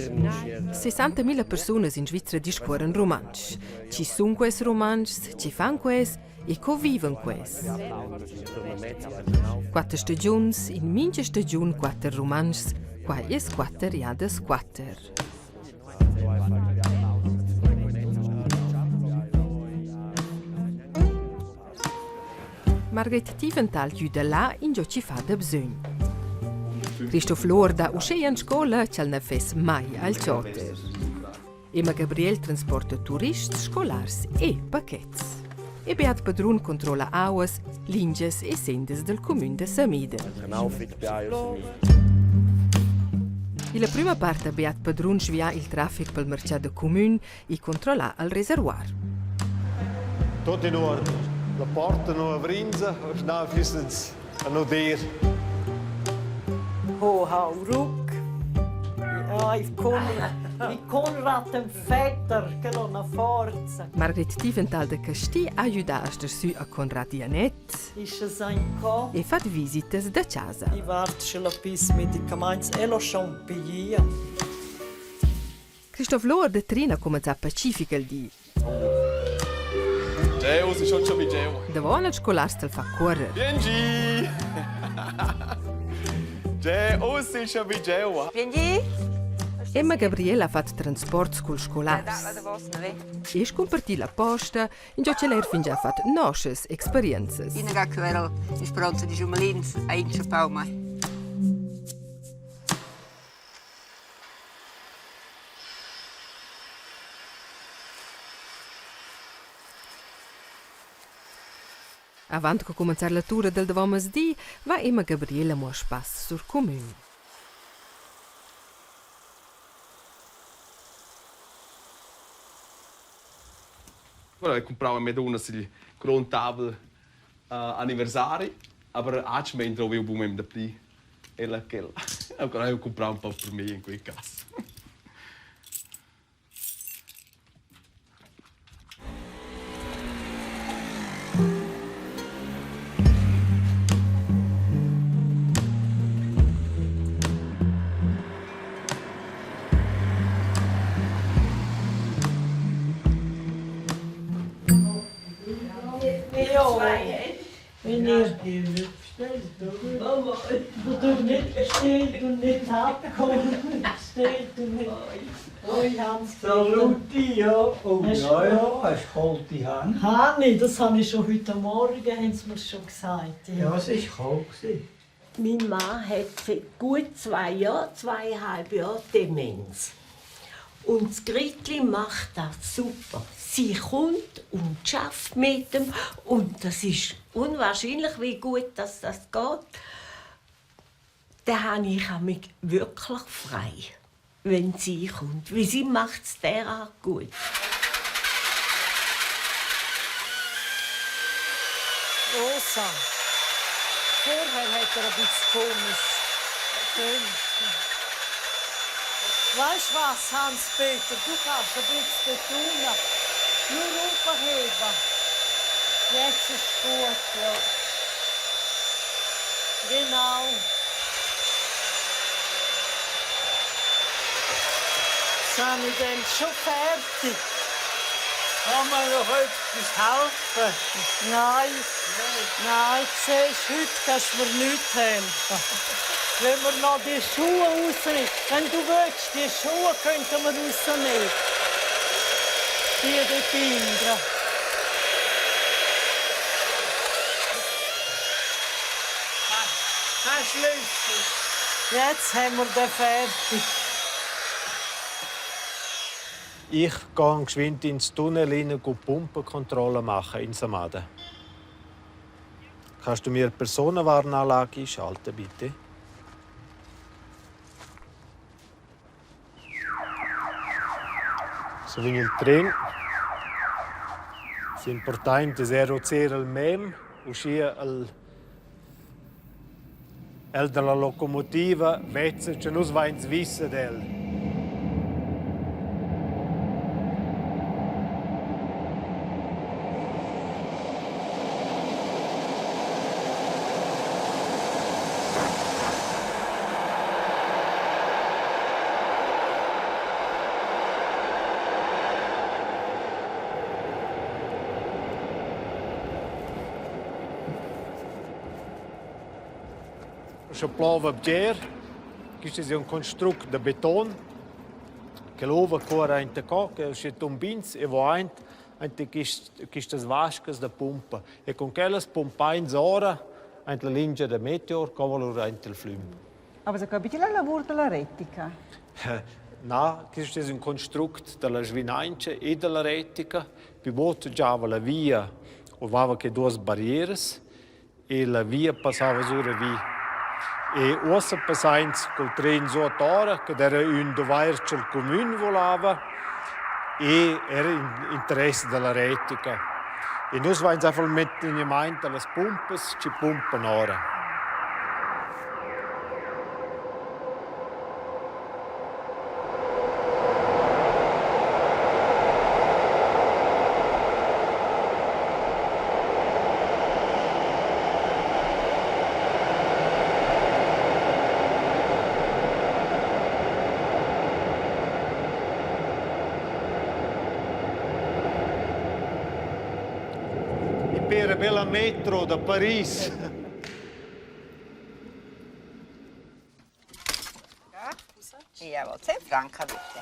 60.000 persunas in Svizra discuorran rumantsch. Chi sun quels rumantschs, chi fan quels e co vivan quels? Quatter stagiuns, in mincha stagiun quatter rumantschs, quai es quatter jadas quatter. Margrit Tiefenthal güda là ingio chi fa da bsögn. Christoph Lohr dà uschea in scoula ch'el na fess mai al choter. Emma Gabriel transporta turists, scolars e paquets. E Beat Padrun controlla auas, lingias e sendas dal cumün da Samida. Illa prüma part ha Beat Padrun svià il trafic pel marchà da cumün e controllà al reservuar. Tot in uorden. La porta nu avrinza, schna füssens a nu dir. Ho hau ruc. Ja, il Konrad, il Konrad dem Vetter, che l'ho una forza. Margrit Tiefenthal da Casti ha aiutà a star sü a Conrad Janet Ist es ein co? e fat visitas da chasa. I vart sche la pis medicamaints e lo schon piglia. Christoph Lohr da Trin ha cumenzà pacific il di. Geu, si schon schon bi geu. Davon il scolast el fa cuorrer. Biengi! Geu, si schon bi geu. Biengi! Emma Gabriela ha fatg transports culs scolars. E scumpartì la posta, ingio ch'el eir fingià fat noschas experienzas. Ina ga che era in speronza di giumelins ha intschappau mei. Avant co cumenzar la tura dal davomezdi va Emma Gabriela amo a spass sur cumün. Ora cumprava me dunna sil grond tavel anniversari, aber atgnamein drovi jeu buca memia dapli. Ella quel. Ancora hai cumprà un po per me in quei cass. Wenn ihr Du nicht gestellt und nicht abgeholt. Gestellt und nicht. Hoi Hans. Saluti, ja. Oh, ja, ja, hast kalte Hände. Hani, das habe ich schon heute Morgen, haben sie mir schon gesagt. Ja, es war kalt. Mein Mann hat seit gut 2 Jahren, 2,5 Jahren Demenz. Und das Gritli macht das super. Sie kommt und schafft mit ihm und das ist unwahrscheinlich, wie gut dass das geht. Da habe ich mich wirklich frei, wenn sie kommt. Weil sie macht es derart gut. Rosa, vorher hat er ein bisschen komisch getönt. Weißt du was, Hans-Peter, du kannst ein bisschen tun. Nur aufheben. Jetzt ist gut, ja. Genau. Sind ich denn schon fertig? Kann man noch etwas helfen? Nein, nein, siehst, heute kannst du mir nicht helfen. Wenn wir noch die Schuhe rausnehmen, wenn du willst, die Schuhe könnten wir rausnehmen. Die dort hinten. Kein Schlüssel. Jetzt haben wir den fertig. Ich gehe geschwind ins Tunnel rein und Pumpenkontrolle machen in Samaden. Kannst du mir die Personenwarnanlage einschalten, bitte? So vegn il tren. L'important es er ozer il mem, uschia el el da la locomotiva vezza cha nus vains vis ad el. Sche plova bger, quist es ün construct da beton che l'ova cuorra aint co, che schi tumbins e vo aint aint in quist quistas vascas da pumpa e cun quellas pumpains ora aint la lingia da meteor co vo lura aint il flüm. Aber so capite la lavur della retica? Na, quist es ün construct da la svinaincha e da la retica. Pü bod giava la via o vava que duos barrieras e la via passava sura vi. E uossa passains cul tren suot ora, che era ün dovair cha'l cumün volava e era in interess da la retica. E nus vains einfach mantegnimaint da las pumpas chi pumpan ora. I pera bella metro da Paris. Jawohl, 10 franca bitte.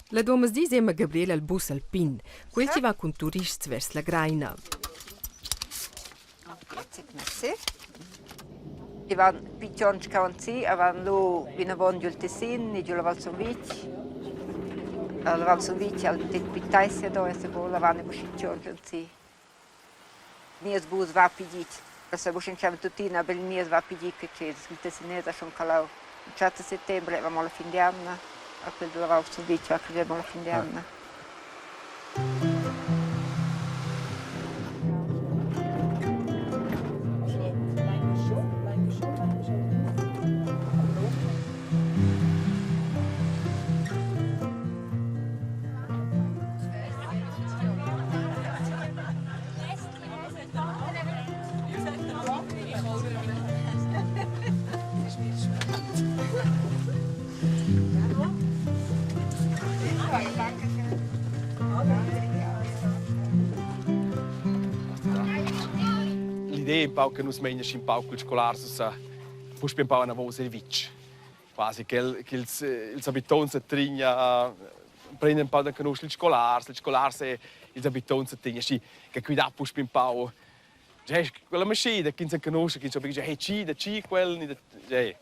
La duomas dis Emma Gabriel al bus alpin. Quel chi va cun turists vers la Greina. Grazie, merci. I van pichons ch'avanzi, avan lu vinavon giul Tessin e giu la Val Sumvitg. La Val Sumvitg al det Pitaisia do e se vola van e buschichons anzi. Nies bus va pli ditg. Sa buc entscheiver tuttina, aber il nies va pli ditg che tschels. Il Tessinés ha schon calau entschatta settembre, va mo la fin d'jamna. A quel dalla Val Sumvitg va crer mo la fin d'jamna. L'idea è un pau che nus meinisch un pau culs scolars ussa puspei un pau anavos el vitg. Quasi ch'el ch'ils ils habitonts da Trigna prenden un pau da canuscher ils scolars, ils scolars e ils habitonts da Trigna, schi che quidà puspei un pau. Cioè, quella maschina ch'ins enconuscha, ch'ins sa hey, chi da chi quel ni da cioè.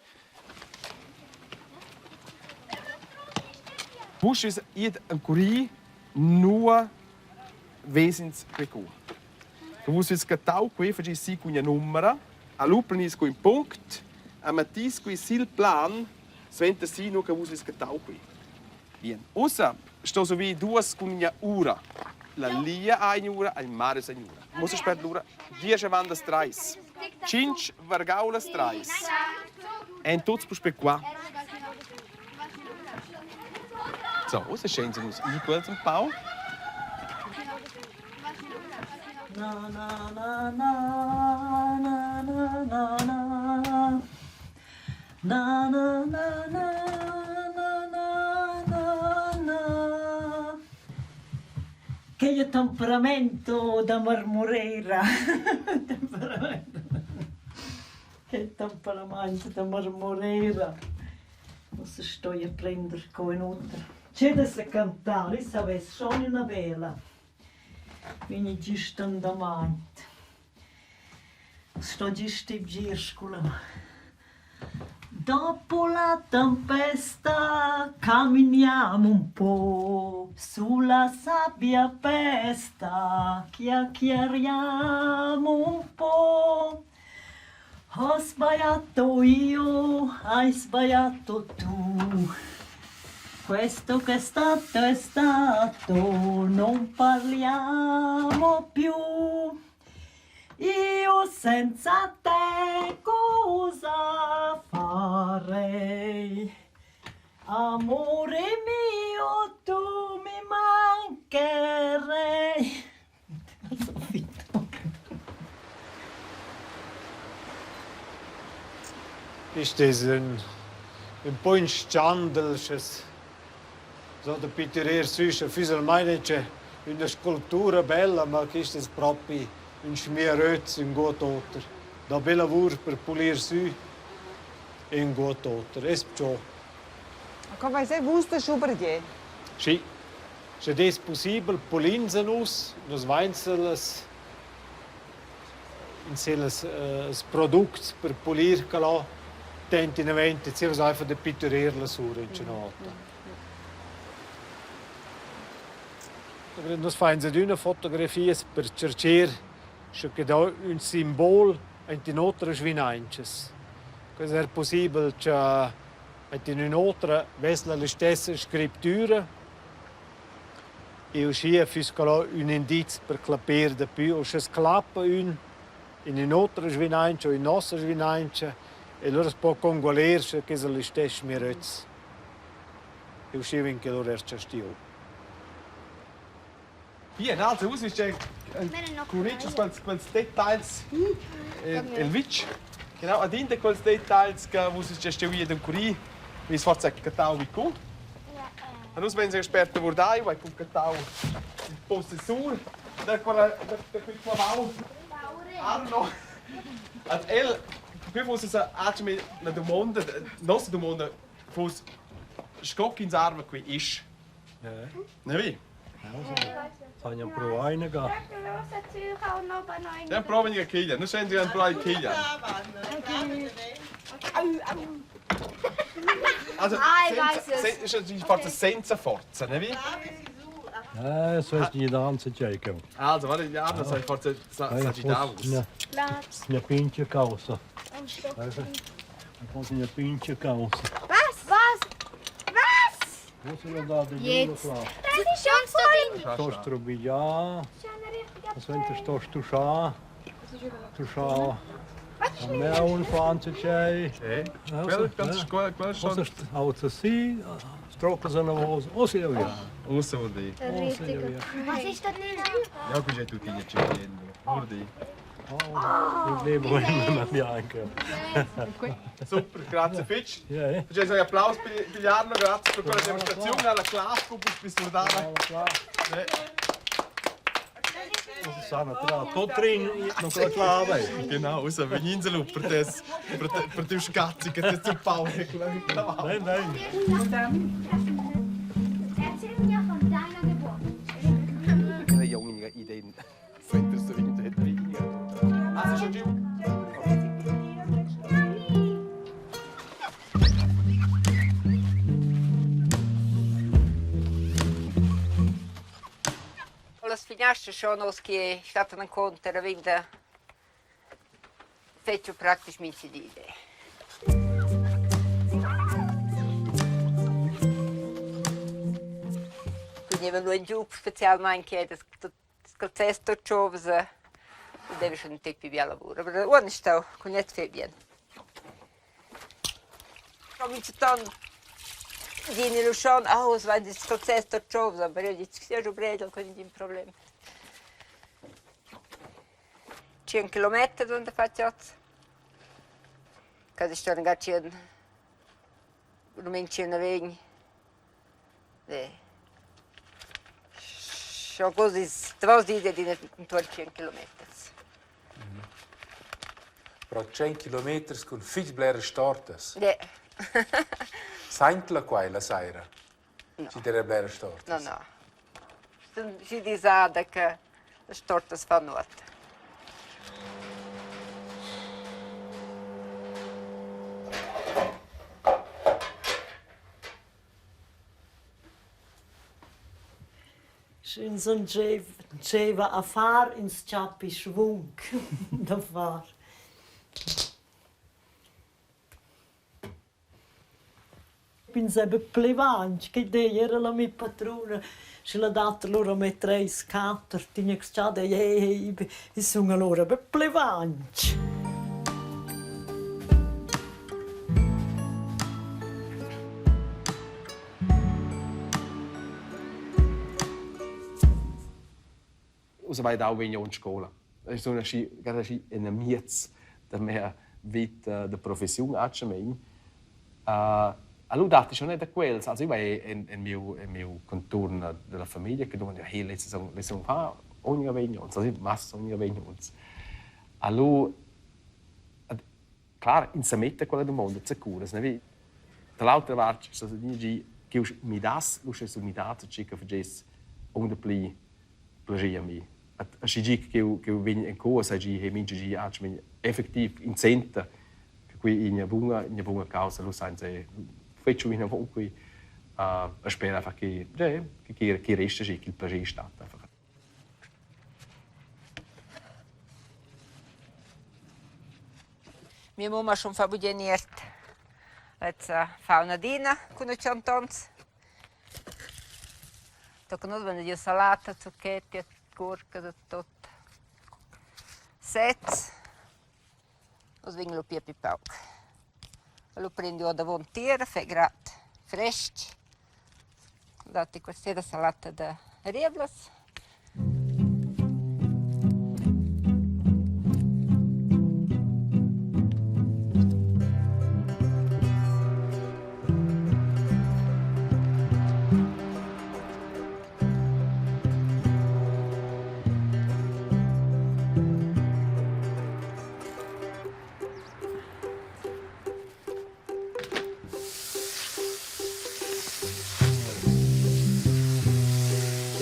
Busch ist ir ancuri nua vesins quei cu. Che vus veis cattau quei fageis si cun ina numera, a lu prenis cu in punct, a mettis qui sil plan suenter si nu che vus veis cattau qui. Bien. Ussa sto so vi duas cun ina ura. La Lia ha ina il Marius ha ina Muss spert l'ura. Diesch avant las treis. Tschintg vargau las treis. Ein tuts puspei qua. So, ussa schein nus equals un pau. Na na na na na na na na Na na na na na na na na Che temperamento da marmorera temperamento Che temperamaint da marmorera Ussa stoi prender co ün oter. Che da sa cantar, i savess schon üna bela. Vegni gist andamaint. Sto gist bger scoula. Dopo la tempesta camminiamo un po' sulla sabbia pesta, chiacchieriamo un po'. Ho sbagliato io, hai sbagliato tu. Questo che è stato è stato, non parliamo più. Io senza te cosa farei? Amore mio, tu mi mancherai. Quist es ün ün po ün s-chandel scha's so da pitturer sü, scha füss almain che üna sculptura bella, ma quist es propi ün schmieröz, ün guot oter. Da be lavur per pulir sü. Ünguot oter. Es pcho. Co vais eir vus da schubergier? Schi, sche es pussibel pulins a nus, nus vains las in las products per pulir calò tentinavant zievas einfach da pitturer la sura in tschenota. Nus fains adüna fotografias per tschercher sche que do ün simbol aint in otras vinainchas. Que es eir pussibel cha aint in ün'otra vess la listessa scriptüra e uschia füss quella ün indiz per clapper dapü o scha's clappa ün in ün'otra svinaincha o in nossa svinaincha e lura as po congualer scha que es il listess miröz. E uschia vegn que lura eir chastiu. Bien, also uss ist curios quels, quels details el vitg. Genau, ad in da quels details che vus ist già stuì ed curì, vi forza cattau vi cu. A nus vein esperta vurdai, vai cun cattau il possessur da quella da, da quel clavau. Arno. Ad el, qui fuss es la dumonda, nossa dumonda fuss sco ch'ins arva qui isch. Ne vi? Sagna pruvaina ga. Ja provi a chiglia, nu senti an provai chiglia. Also, senza, senza, senza forza, ne vi? So ist die danza Jacob. Also, warte, ja, das sei forza sa gidavus. Una pincha causa. Una pincha causa. Was? Was? Was? Jetzt. Das ist schon so Stost rubiglià, suenter stost tuschà, tuschà a maun fa tgei. Quel, quel, quel schon. Auza si, stroclas anavos, o sia via. Ussa vuol dir. Was ist das denn? Ja, qui c'è tutti gli accendendo. Vuol dir. Super, grazie fitg. Facciamo un applaus per per Jarno, grazie per quella dimostrazione alla classe per surdare. Tot drin non con la clave. Genau, ussa vegnin lu per tes per te, per tiu scazzi che ti zuppau Nein, nein. Erzähl mir von deiner Geburt. Ideen. Suenter survegn det Ah, schon giu. Las finiastres schon oz che stattan encunter a vegn da fetg praktisch mintga di. Quindi avevan lu giu specialmein che das Sco tut giuvens deva schon in tec pli bia lavur. Aber uonn è stau cun gliez fetg bien. Mintgatant gin lu schon, oh, es vain ils calzers tut giuvens, aber io dic, sia giu bregl, quei negin problem. Tschien kilometer sun da fatg oz. Quasi ston ga tschien, rument tschien e vegn. Sco così davos dis adina intuorn tschient kilometers. Però tschient kilometers cun fich bleras stortas. Yeah. Saintla quai la saira? No. Chi darà bleras stortas? No, no. Sun schi disada che las stortas fan nuot. Sch'ins entscheiva a far, ins chapi schwung da far. Ins eben plevant, che dei era la mia patruna, sche la dat allura me treis quatter, ti gnanc dei ei, ei sun allura be plevant. Ussa vai dau vegn aunc scola. Ich sun aschi grad aschi enamiez da mia veta da professiun atgnamein. Allura datti schon da quels, also io vai en, en miu, en miu conturn della famiglia che domanda, hey, lezza sun, lezza sun fa ogni vegn ons, also massa ogni vegn ons. Allura. Clar, ins sa metta quella dumonda zacuras, ne vi? Da l'autra vart sto adina dir ch'jeu midass, lu sche sun midà tgi che fagess aunc dapli plascher a mi. Aschi gi ch'jeu ch'jeu vegn ancora sai gi hey mintga gi atgnamein effectiv ins senta che quei ei ina buna ina buna caussa, lu sainza fetg vinavon quei e spera einfach che che che resta schi ch'il plascher stat einfach. Mia mumma schon fa bugen iert. Lezza fa adina cun 80 onns. Tochen nus vein giu salata, zucchetti, gurcas e tut. Sez. Nus vegin lu pia pli pauc. Lu prendi ordavon tier, fai grad frestg. Datti questa salata da rievlas.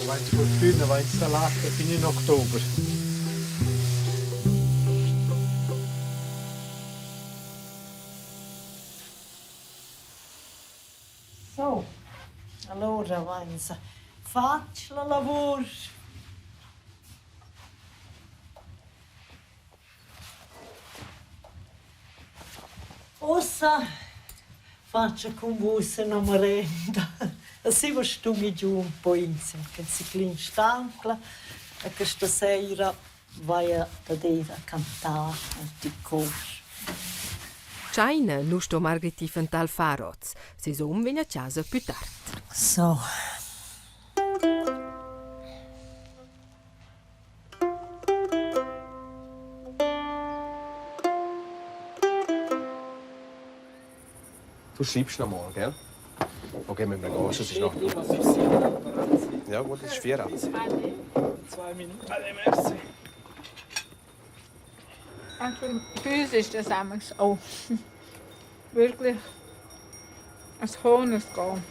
Vains fortüna, vains salata fin in october. So, alura vainsa fatg la lavur. Ussa fatscha cun vus üna marenda. E siva stun giù ün po insem che ziclin stancla e questa saira vaia dad ir a cantar ant il cor. Tschaina nu sto Margrit Tiefenthal far hoz. Ses hom vegn a chasa plü tard. So. Du schreibst noch mal, gell? Okay, müssen wir gehen, es ist noch... Ja gut, es ist 4 Zwei Minuten. Allez, merci. Für uns ist das auch wirklich ein Kommen und ein Gehen.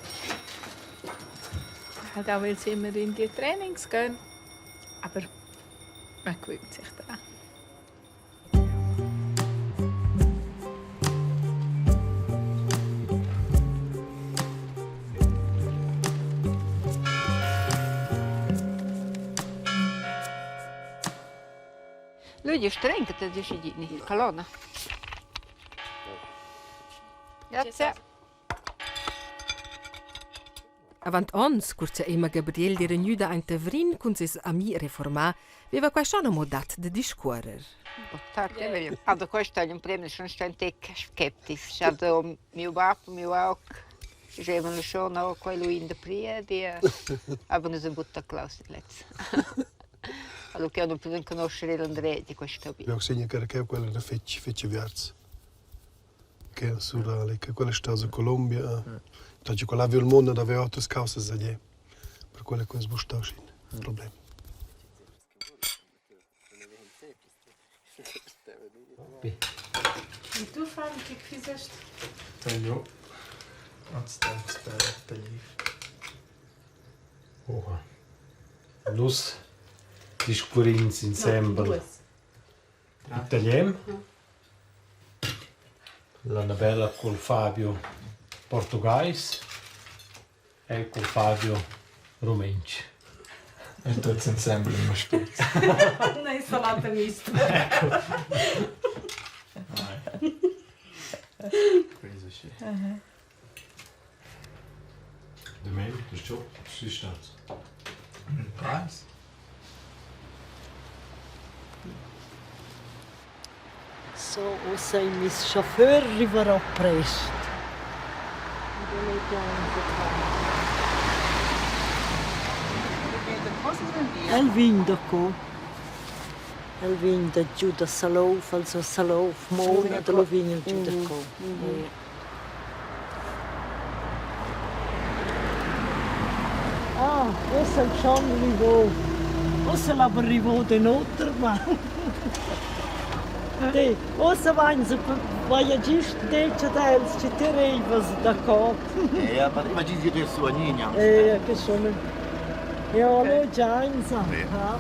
Halt auch, weil sie immer in die Trainings gehen. Aber man gewöhnt sich daran. Lui è streng che ti decidi, Calona. Grazie. Avant ons, cur cha Emma Gabriel d'eira gnüda aint a Vrin cun seis ami reformà, veva quai schon amo dat da discuorrer. Also questo è un premio schon ständig skeptisch. Also mio bab, mio aug dicevano schon no, quello in der Priedi, aber non sono buttato Klaus letz. Allora che non potevo conoscere l'Andrea di questo Io segna che era quella da fetg fetg aviarts. Che sura che quella sta su Colombia. Da quella aveva il mondo aveva altre cause da dire. Per quella che es bustau sin problem. E tu, Fabio, o que é que fizeste? Tenho. Antes da espera tagliv. Oha. Nus discurrins insembel italian. L'Annabella cul Fabio portugais e cul Fabio rumentsch. E tuots insembel in spez. Una insalata mista. Ecco. Questo sì. Demain, das schon, das ist das. Preis. So, ussa il meis chauffeur rivarà prest. El vegn da co. El vegn da giu da Salouf, also Salouf, Mona, da là vegn el giu da co. Ah, ussa el schon rivò. Ussa el aber rivò d'ün oter man. Di, ussa vainsa vaia gist detg ad els che ti reivas da co. Ja, ma imagini che suonigna. Eh, che sono. Ja, lo giainsa. Ja.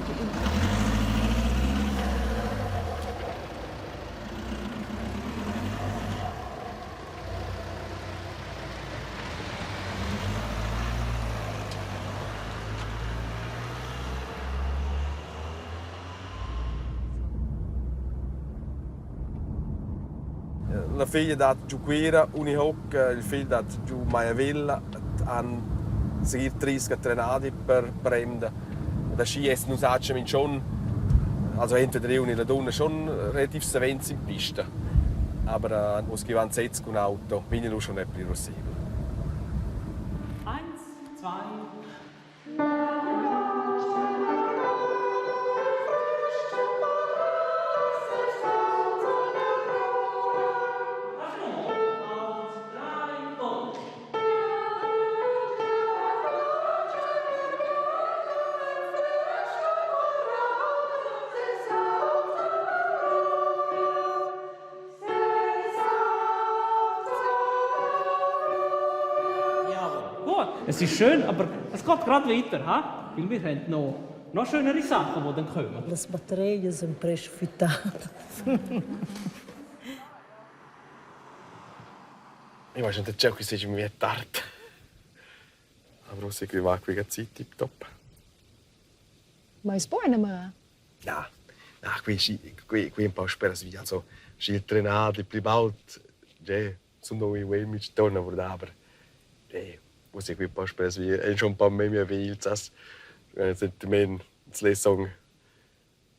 La figlia dat giu Cuira, Unihoc, il figl dat giu Maiavilla, han segir tris che trenadi per prender. Da schi es nus atscha minch'on, also entweder eu ni la dunna schon relativ savens in pista. Aber nus chi van sezs cun auto, vegn lu schon net pli reussibel. Eins, zwei. Gut, es ist schön, aber es geht gerade weiter, ha? Weil wir haben noch, noch schönere Sachen, die dann kommen. Las batterias han prest fittadas. Ich weiß nicht, ob es ist mir tard. Aber ussa qui va qui tiptop. Ma es buona ma. Na, na, qui, qui, qui un po speras via. Also, schi il trenadi pli baud, je, sun noi uei mich donna aber aber eh, muss ich qui un po speras via. È schon un po memia vegls, as sentiment, lesong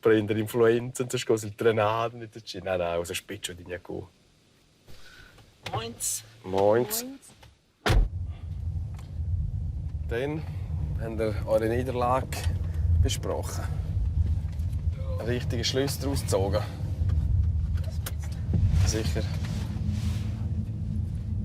prender influenza und so il trenadi und so. Na, na, ussa spetg adina co. Moins. Moins. Dann haben wir eure Niederlage besprochen. Richtige Schlüsse daraus gezogen. Sicher.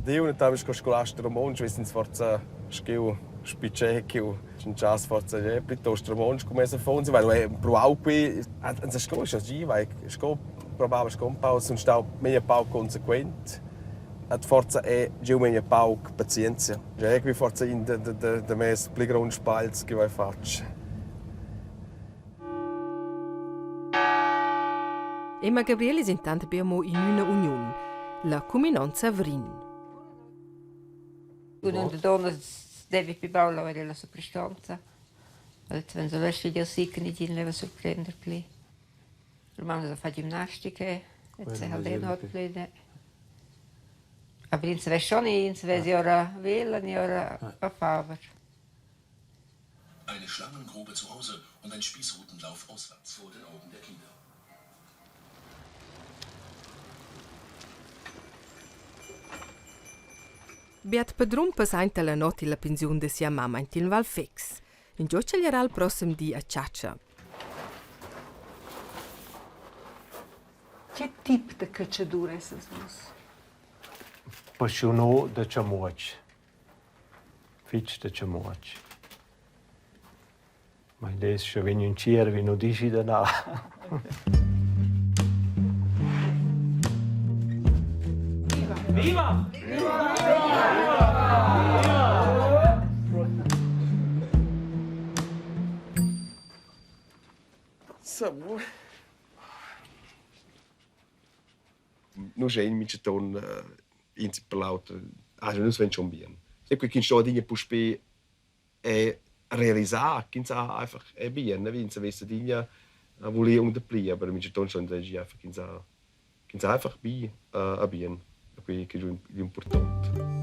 Die und dann ist scolasta romontsch, wissen forza schiu spicecchiu, un chas forza je piuttosto romontsch come se fonsi, weil è provau qui, an sco ist das vai, sco probabel sco un pau, sun stau meglio pau consequent. Et forza è giu meglio pauc pazienzia. Già qui forza in de de de de mes pli gronds sbagls che vai fatg. Emma Gabriel es intant be amo in üna uniun, la cuminanza Vrin. Cun üna donna deve più baul avere la suprastanza. Wenn so löscht wieder sie kann ich ihn surprender pli. Romano da fa gimnastica, e se halt hat pli. Aber ins vess schon ins vess ora vela ni ora a faver. Eine Schlangengrube zu Hause und ein Spießrutenlauf auswärts vor den Augen der Kinder. Beat Padrun passainta la not illa pensiun da sia mamma aint in Val Fex. Ingio ch'el irà il prossem di a chatscha. Che tip da catschadur essas vus? Paschiunà da chamuotsch. Fich da chamuotsch. Ma id es scha vegn ün tschiervi nu dischi da na. Viva! Viva! So. Nus ein mintgaton in per l'auter, also nus vein schon bien. E quei ch'ins sto adina puspei è realisar ch'ins ha einfach è bien, ne? Ins avess adina voler un dapli, aber mintgaton schon einfach ch'ins ha ch'ins ha einfach bi a bien. E quei che è l'important.